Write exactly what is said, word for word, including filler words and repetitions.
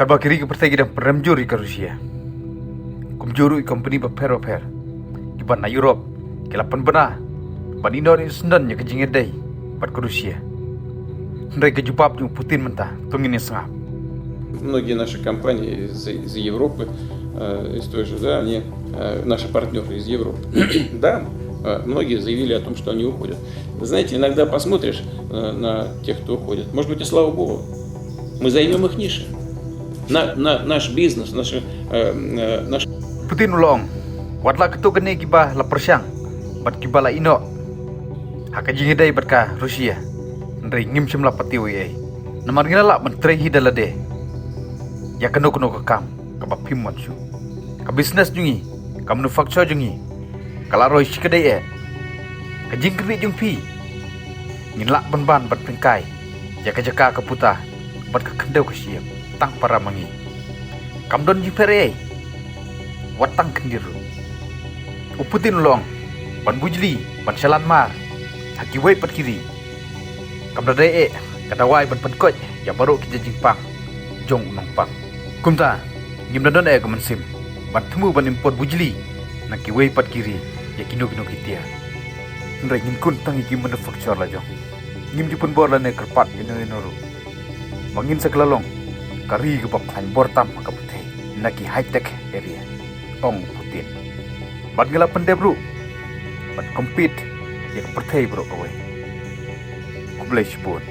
Katba ki ri ki pyrthei ki dang pynrem jur ïa ka Russia, kumjuh ruh ki company bapher bapher kiba na Europe ki la pynbna ban ïehnoh ïehsyndon ïa ka jingïadei bad ka Russia. Hynrei ka jubab jong u Putin mynta to ngin ïa sngap. Многие наши компании из, из Европы, э, из той же, да, они, э, наши партнеры из Европы, да, э, многие заявили о том, что они уходят. Вы знаете, иногда посмотришь э, на тех, кто уходит. Может быть, и слава Богу. Мы займем их ниши. На, на, наш бизнес, наши, э, э, наш Putin u la ong, wat la katto katne kiba la pyrshang bad kiba la ïehnoh ha ka jingïadei bad ka Russia, hynrei ngim shym la patiew ei ei. Namar ngi la lah ban trei hi da lade ïa kano kano ka kam kaba phim mon shuh. Ka business jong ngi, ka manufacture jong ngi ka la roi shikatdei eh. Ka jingkyrwieh jong phi, ngin lah ban ban bad pynkhiah ïa ka jaka ka puta bad ka khyndew ka shyiap tang para ma ngi. Kam don jingpher ei ei, wat tang khyndiat ruh. U Putin u la ong, ban bujli, ban shalan mar ha kiwei pat ki ri, kam da dei eh ka dawai ban pynkoit ïa baroh ki jait jingpang jong u nongpang. Kumta ngim da don eh ka mynsiem ban thmu ban import bujli na kiwei pat ki ri ïa kino kino ki tiar. Hynrei ngin khun tang ïa ki manufacture la jong. Ngim ju pynbor lane kyrpad ïano ïano ruh ba ngin sa kylla long ka ri kaba khlaiñ bor tam ha ka pyrthei na ki high tech area, ong u Putin. Bad ngi la pyndep ruh ban compete ïa ka pyrthei baroh kawei. Khublei shibun.